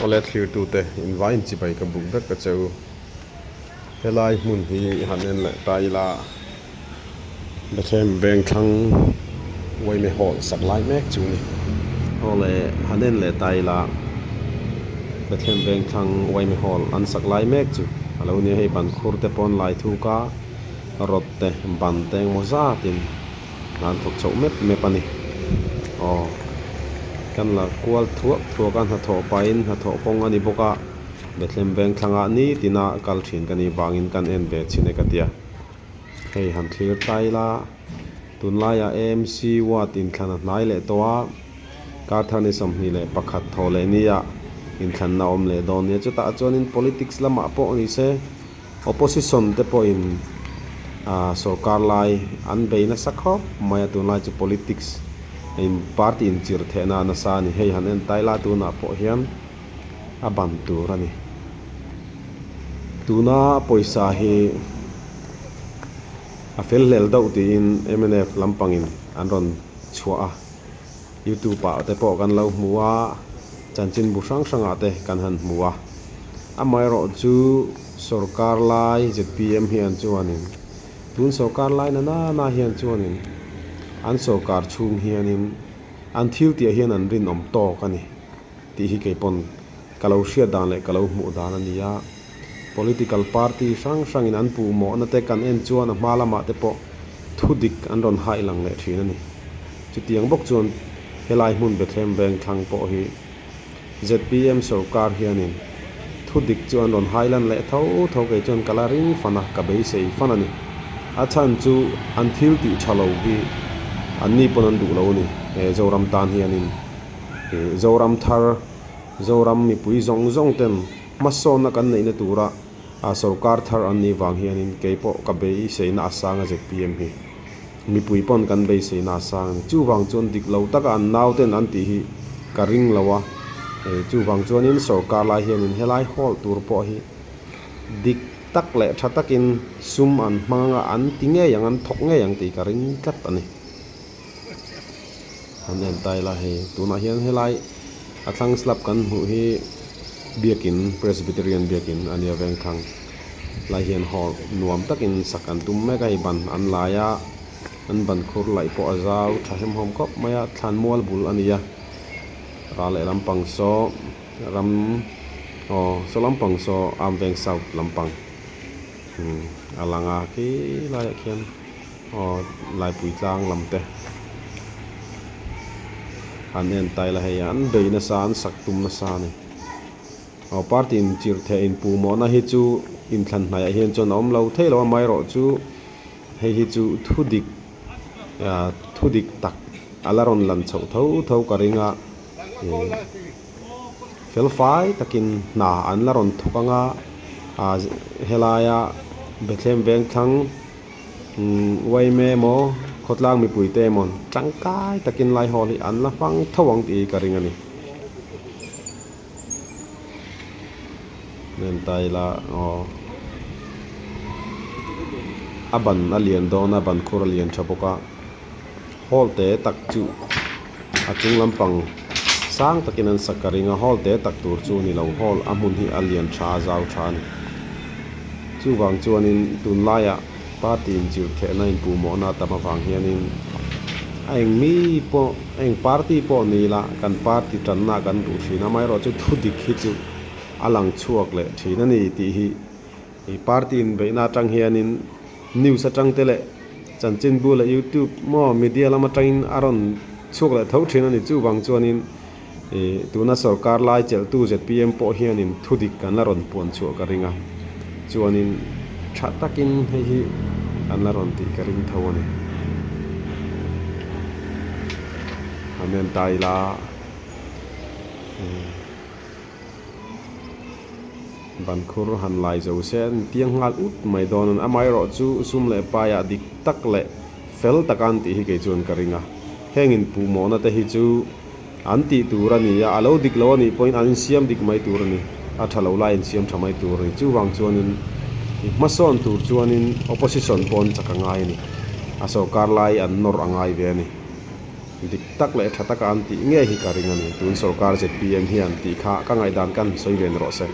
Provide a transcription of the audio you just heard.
Awle thlirtute invaiin chibai ka buk vek a che u. Helai hmun hi han en leh ta ila Bethlehem Vengthlang Uaime Hall sak lai mek chu a ni. Awle han en leh ta ila Bethlehem Vengthlang Uaime Hall an sak lai mek chu a lo nia hei ban khur te pawn lai thuk a rod te ban te engmaw zatin an thawk chhoh mep mep a ni. Aw kan la kual thuak thuak a hnathawh pahin hnathawh kawng a ni bawk a Bethlehem Vengthlangah nitina kal thin ka nih vangin kan en ve chin e ka tia. Hei han thlir ta ila tunlaiah AMC ward inthlan a hnai leh tawh a, Karthar ni 21 thaw leh nia inthlanna awm leh dawn nia chutah chuanin politics lamah pawh ni se opposition te pawhin ah sorkar lai an bei nasa khawp mai a tunlai chu politics in party inchirh theihna nasa a ni. Hei han en ta ila tunah pawh hian. a ban tur a ni. Tuna pawisa hi a fel hlel deuh tiin mnf lampangin an rawn chhuah a, youtube ah te pawh kan lo hmu a, chanchinbu hrang hrangah te kan han hmu a. Amaherawh chu sorkar lai zpm hian chuanin tun sorkar lai na nana hian chuanin an sorkar chhung hianin an thil tih ah hian an rinawm tawk a ni. Tih hi kei pawn ka lo hriat dan leh ka lo hmuh dan a ni a. Political party hrang hrangin an puhmawhna te kan en chuan a hma lamah te pawh thu dik an rawn haih lang leh thin a ni. Chutiang bawk chuan helai hmun Bethlehem Vengthlang pawh hi zpm sorkar hianin thu dik chu an rawn hai lan leh tho tho kei chuan ka la ring fan a, ka beisei fan a ni. A chhan chu an thil tih tha lo hi anni pawn an duh lo a ni he Zoram tan hianin. Zoram thar, Zoram mipui zawng zawng ten hmasawnna kan neihna tura sorkar thar an nih vang hianin kei pawh ka beiseina a sang a zpm hi. Mipui pawn kan beiseina a sang a ni. Chuvang chuan dik lo taka an nau ten an tih hi ka ring lo a, chuvang chuanin sorkar lai hianin helai hall tur pawh hi dik tak leh tha takin sum an hmang anga an ti ngei ang, an thawk ngei ang tih ka ring tlat a ni. An en ta ila hei tunah hian helai a thlang slab kan hmuh hi biakin Presbyterian biakin a nia vengthlang lai hian hall nuam takin sak an tum mek a hei ban an lai a an ban khur laih pawh a zau tha hemhawm khawp mai a thlan mual bul a ni a ral leh lampang saw ram aw saw lampang saw Amveng south lampang a lang a khi laiah khian. Aw Laipui tlang lam te an en ta ila hei an bei nasa an sak tum nasa a ni. Aw party in chirh theh in puh mawhna hi chu inthlan hnaiah hian chuan a awm lo thei lo a amaherawhchu hei hi chu thu dik ah thu dik tak a la rawn lan chhoh tho tho ka ring a ih fel fai takin hna an la rawn thawk ang a ah helaia Bethlehem Vengthlang. Umm emaw khawtlang mipui te emaw tangkai takin lai hawl hi an la hmang tho ang tih hi ka ring a ni. Nen ta ila aw a ban a lian dawn a ban khur a lian tha bawk a hall te tak chu a chung lampang sang takin an sak ka ring a hall te tak tur chu a ni lo hall a hmun hi a lian tha a zau tha a ni. Chuvang chuanin tunlaiah party inchirh thehna inpuhmawhna a tam avang hianin a eng mi pawh a eng party pawh ni ila kan party tanna kan duh thin a, amaherawhchu thu dik hi chu a lang chhuak leh thin a ni tih hi ih party inbeihna atang hianin news atang te leh chanchinbu leh youtube maw media lam atangin a rawn chhuak leh tho thin a ni. Chuvang chuanin. Ih tuna sorkar lai chelhtu zpm pawh hianin thu dik an la rawn puan chhuah ka ring a, chuanin tha takin hei hi an la rawn tih ka ring tho a ni. Amen ta ila Ban khur han lai zo se an tiang nghal ut mai dawn a ni. Amaherawhchu sum leh paiah dik tak leh fel taka an tih hi kei chuan ka ring a. Heng inpuhmawhna te hi chu an tih tur a ni a, a lo dik lo a nih pawhin an insiam dik mai tur a ni. A tha lo lai insiam tha mai tur a ni. Chuvang chuanin i hmasawn tur chuanin opposition pawh an chak a ngai a ni. A sorkar lai an nawr a ngai ve a ni. Dik tak leh tha taka an tih ngei hi ka ring a ni. Tun sorkar zpm hian tih kha ka ngaihdan kan sawi ve ni rawh se.